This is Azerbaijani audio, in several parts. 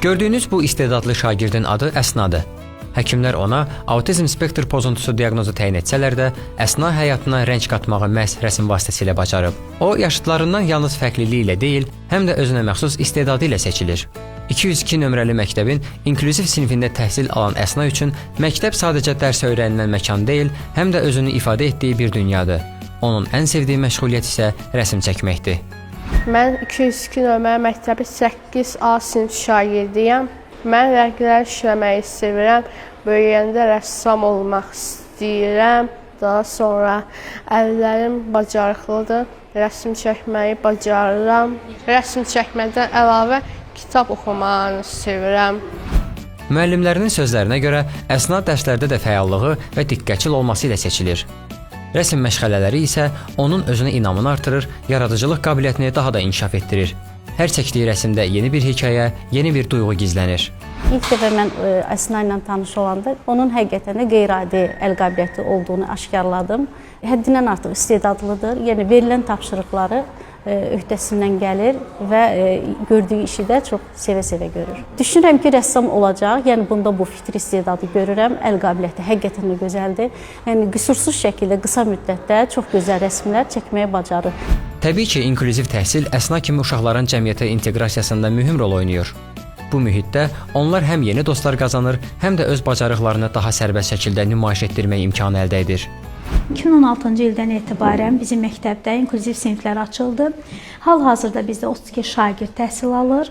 Gördüyünüz bu istedadlı şagirdin adı Əsnadır. Həkimlər ona autizm spektr pozuntusu diaqnozu təyin etsələr də, Əsna həyatına rəng qatmağı məhz rəsm vasitəsilə bacarıb. O, yaşıdlarından yalnız fərqliliyi ilə deyil, həm də özünə məxsus istedadı ilə seçilir. 202 nömrəli məktəbin inklüziv sinifində təhsil alan Əsna üçün məktəb sadəcə dərs öyrənilən məkan deyil, həm də özünü ifadə etdiyi bir dünyadır. Onun ən sevdiyi məşğuliyyət isə rəsm çəkməkdir. Mən 202 nömrəli məktəbi 8A sinif şagirdiyəm. Mən rənglər işləməyi sevirəm. Böyüyəndə rəssam olmaq istəyirəm. Daha sonra əllərim bacarıqlıdır. Rəsm çəkməyi bacarıram. Rəsm çəkmədən əlavə kitab oxumağı sevirəm. Müəllimlərinin sözlərinə görə Əsna dərslərdə də fəallığı və diqqətçil olması ilə seçilir. Rəsm məşğələləri isə onun özünə inamını artırır, yaradıcılıq qabiliyyətini daha da inkişaf etdirir. Hər çəkdiyi rəsmdə yeni bir hekayə, yeni bir duyğu gizlənir. İlk dəfə mən Əsna ilə tanış olanda onun həqiqətən də qeyri-adi əl qabiliyyəti olduğunu aşkarladım. Həddindən artıq istedadlıdır. Yəni verilən tapşırıqları öhdəsindən gəlir və gördüyü işi də çox sevə-sevə görür. Düşünürəm ki, rəssam olacaq. Yəni bunda bu fitri istedadı görürəm. Əl qabiliyyəti həqiqətən də gözəldir. Yəni qüsursuz şəkildə qısa müddətdə çox gözəl rəsmlər çəkməyə bacarır. Təbii ki, inklüziv təhsil Əsna kimi uşaqların cəmiyyətə inteqrasiyasında mühüm rol oynayır. Bu mühitdə onlar həm yeni dostlar qazanır, həm də öz bacarıqlarını daha sərbəst şəkildə nümayiş etdirmək imkanı əldə edir. 2016-cı ildən etibarən bizim məktəbdə inklüziv siniflər açıldı. Hal-hazırda bizdə 32 şagird təhsil alır.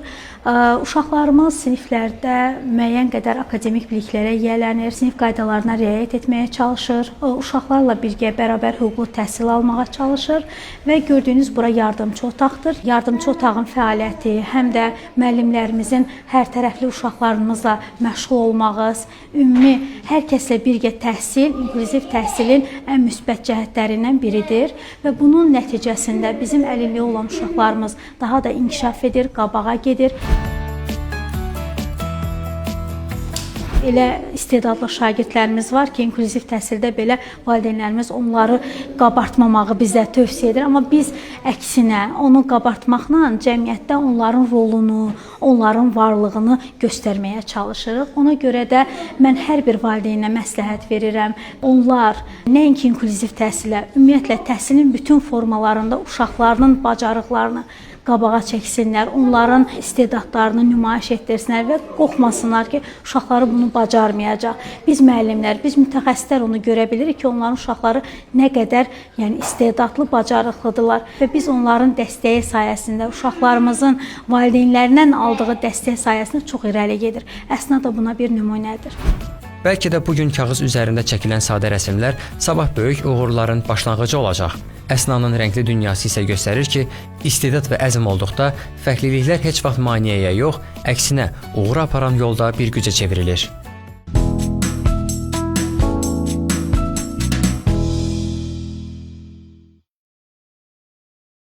Uşaqlarımız siniflərdə müəyyən qədər akademik biliklərə yiyələnir, sinif qaydalarına riayət etməyə çalışır, uşaqlarla birgə bərabər hüquqlu təhsil almağa çalışır və gördüyünüz bura yardımçı otaqdır. Yardımçı otağın fəaliyyəti həm də müəllimlərimizin hər tərəfli uşaqlarımızla məşğul olmağı, ümumi hər kəslə birgə təhsil, inklüziv təhsilin ən müsbət cəhətlərindən biridir və bunun nəticəsində bizim əlilliyi olan uşaqlarımız daha da inkişaf edir, qabağa gedir. Elə istedadlı şagirdlərimiz var ki, inklüziv təhsildə belə valideynlərimiz onları qabartmamağı bizə tövsiyə edir. Amma biz əksinə onu qabartmaqla cəmiyyətdə onların rolunu, onların varlığını göstərməyə çalışırıq. Ona görə də mən hər bir valideynə məsləhət verirəm. Onlar nəinki inklüziv təhsilə, ümumiyyətlə təhsilin bütün formalarında uşaqlarının bacarıqlarını qabağa çəksinlər, onların istedadlarını nümayiş etdirsinlər və qorxmasınlar ki, uşaqları bunu bacarmayacaq. Biz müəllimlər, biz mütəxəssislər onu görə bilirik ki, onların uşaqları nə qədər, yəni istedadlı, bacarıqlıdırlar və biz onların dəstəyi sayəsində, uşaqlarımızın valideynlərindən aldığı dəstək sayəsində çox irəli gedir. Əsna da buna bir nümunədir. Bəlkə də bu gün kağız üzərində çəkilən sadə rəsmlər sabah böyük uğurların başlanğıcı olacaq. Əsnanın rəngli dünyası isə göstərir ki, istedad və əzm olduqda fərqliliklər heç vaxt maneəyə yox, əksinə uğura aparan yolda bir gücə çevrilir.